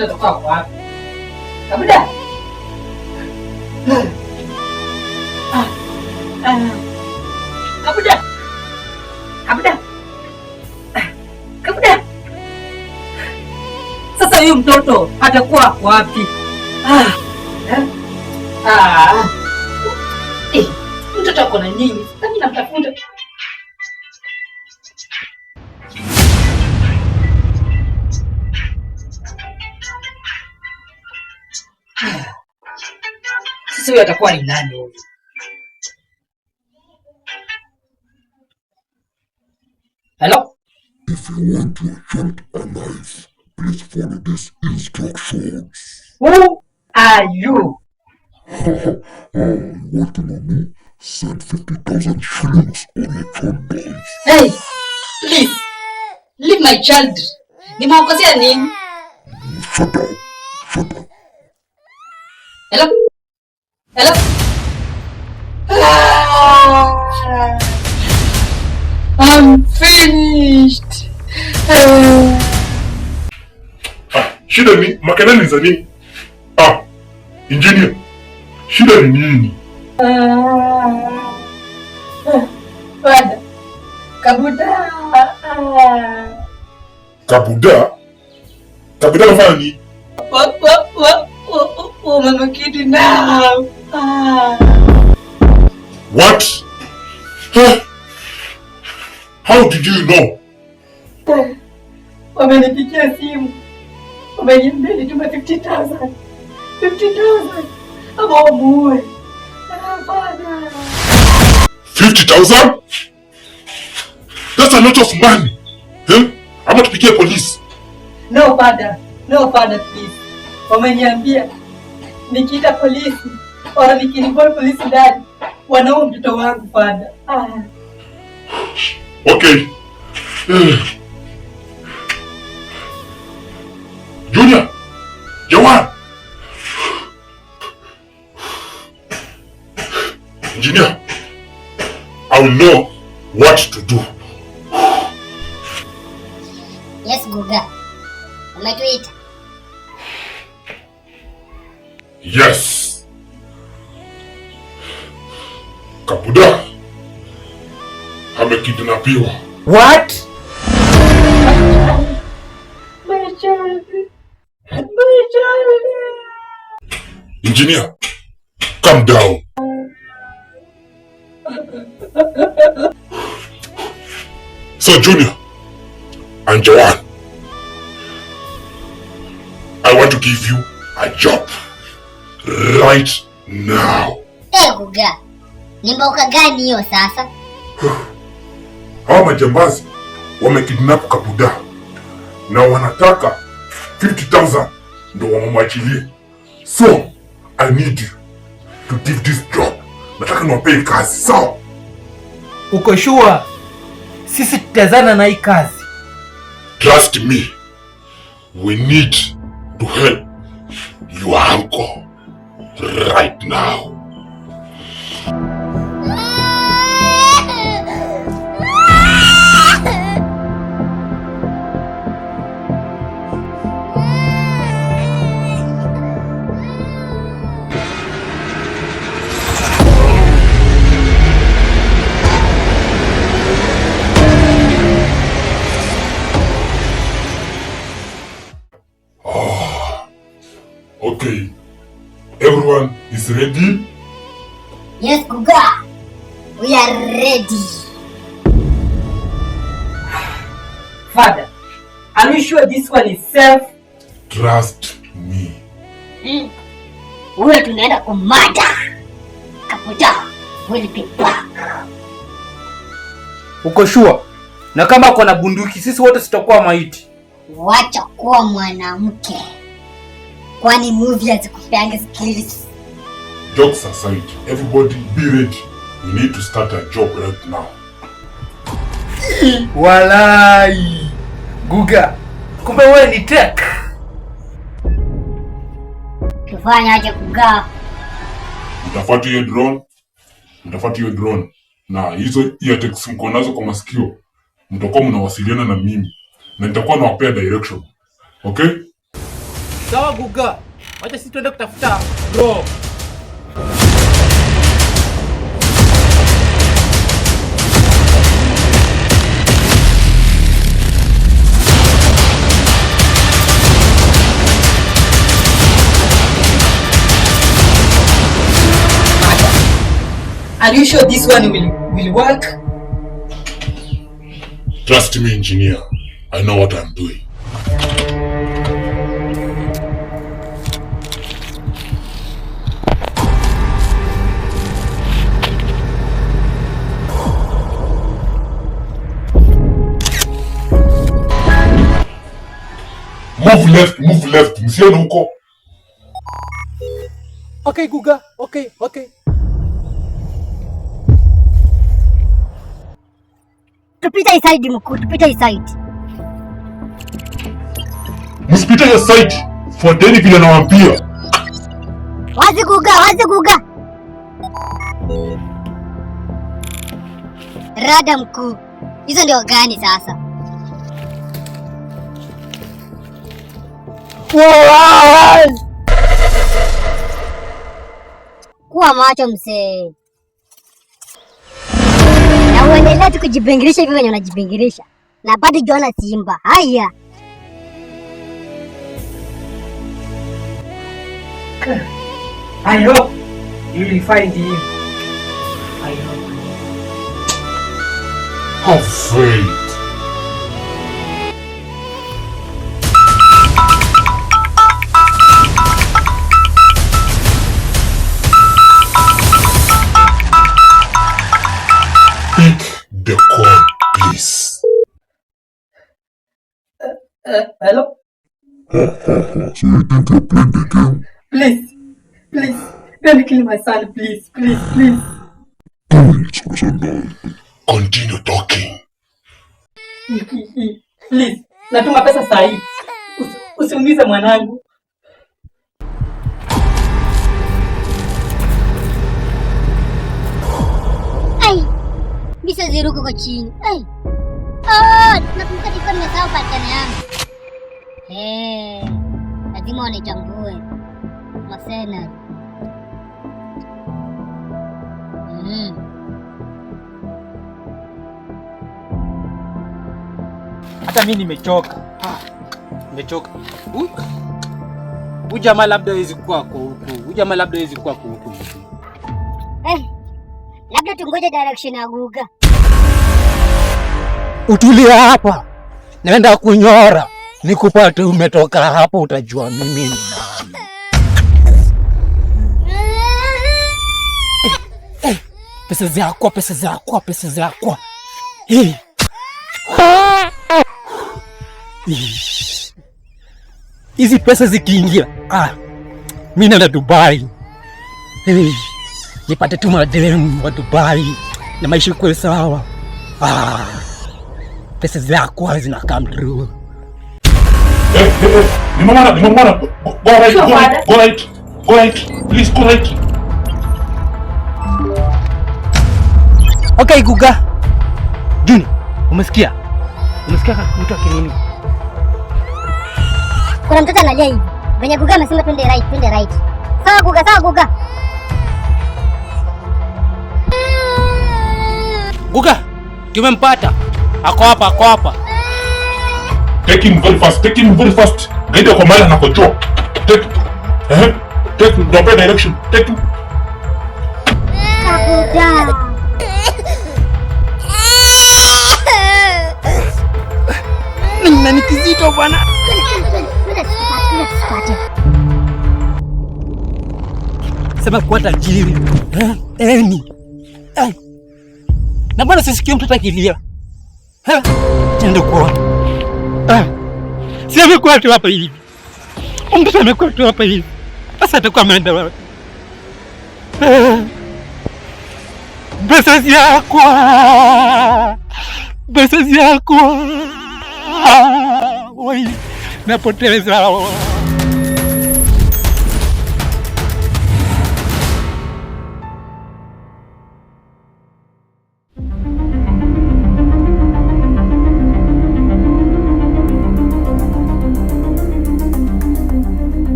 Mtoto atakuwa kwa wapi? Kabuda. Ah. Ah. Kabuda. Kabuda. Ah. Kabuda. Sasa huyu mtoto atakuwa wapi? Ah. Eh? Ah. Eh, mtoto ako na nini? Sasa mimi namtafuta. Sasa huyu atakuwa ni nani huyu? Hello? If you want your child alive, please follow these instructions. Who are you? You want to know me? Send 50,000 shillings or your child dies. Hey, please. Leave my child. Nimewakosea nini? Shut up. Shut up. Hello? Hello? Ah, I'm finished. Ah, shida ni makelele za nini? Ah, engineer. Shida ni nini? Father, Kabuda. Kabuda? Kabuda amefanya nini? Wa wamemkidnap. Ah. What? Huh? How did you know? Wamenipigia simu, wameniambia nitume 50,000. 50,000 ama wamuue. Ah, Father. 50,000? That's a lot of money. Huh? Ama tupigie polisi. No father, no father please. Wameniambia nikiita polisi or nikinvolve polisi ndani wanaua mtoto wangu, father. Ah. Okay. Junior! Jawan! Engineer, I will know what to do. Yes, Guga. Umetuita? Yes. Kabuda amekidnapiwa. What? My child. My child. Engineer, calm down. So Junior and Jawan, I want to give you a job right now. Eh, Guga. Ni mboka gani hiyo sasa? Hawa majambazi wamekidnap Kabuda na wanataka 50,000 ndo wamwachilie. So I need you to give this job. Nataka niwapee kazi, sawa? Uko sure? Sisi tutawezana na hii kazi. Trust me, we need to help your uncle right now. Okay, everyone is ready? Yes, Guga. We are ready. Father, are you sure this one is safe? Trust me. Huyo tunaenda kumada. Kabuda will be back. Uko sure? Na kama uko na bunduki sisi wote sitakuwa maiti. Wacha kuwa mwanamke. Kwani movie hazikupeanga skills? Jokes aside, everybody be ready. We need to start a job right now. Walai. Guga, kumbe wewe ni tech. Tufanye aje, Guga? Mtafuata hiyo drone, mtafuata hiyo drone na hizo eartags mko nazo kwa masikio, mtakuwa mnawasiliana na mimi na nitakuwa nawapea direction. Okay? Sawa Guga. Wacha sisi tuende kutafuta bro. Are you sure this one will work? Trust me, engineer. I know what I'm doing. Move left, move left. Msiende huko. Okay Guga, okay. Tupite hii side mkuu, tupite hii side. Msipite hiyo site. Fuateni vile nawaambia. Wazi Guga, wazi Guga. Rada mkuu. Hizo ndio gani sasa? Kuwa macho msee. Na uendelee tu kujibingirisha hivi venye unajibingirisha. Na bado Jona Simba. Haya. I hope you will find him. I hope. Have faith. Pick the call, please. Hello? So you think you're playing the game? Please, please, don't kill my son, please, please, please. Continue talking. Please, natuma pesa saa hii. Usiumize mwanangu. Ai. Mimi siwezi ruka kwa chini. Ai. Ah, nakumbuka nilikuwa nimesahau pattern yangu. Lazima wanichambue. Masena. Hata mimi nimechoka. Nimechoka. Huyu jamaa labda hawezi kuwa kwa huku. Huyu jamaa labda hawezi kuwa kwa huku. Labda tungoje direction ya Guga. Utulia hapa. Naenda kunyora. Nikupate umetoka hapo utajua mimi ni nani. Pesa zako, pesa zako, pesa zako. Hizi pesa zikiingia, mimi naenda Dubai. Nipate tu mademu wa Dubai na maisha ikuwe sawa. Pesa zako zina come through. Hey, hey, hey. Nimemwona, nimemwona. Go right, go right, go right. Go right. Please go right. Okay, Guga. Juni, umesikia? Umesikia mtu akinini? Kuna mtoto analia hivi. Venye Guga amesema twende right, twende right. Sawa Guga, sawa Guga. Guga, tumempata. Ako hapa, ako hapa. Take him very fast, take him very fast. Gaidi kwa mahali anakojoa. Take. Take the direction. Take him. Kabuda. Na ni kizito bwana. Sema kuwa tajiri. Eni. Na mbona sisikie mtoto akilia? Tendo kuona. Si amekuwa tu hapa hivi. Mtoto amekuwa tu hapa hivi. Sasa atakuwa ameenda wapi? Pesa zako. Pesa zako. Oi, napoteza.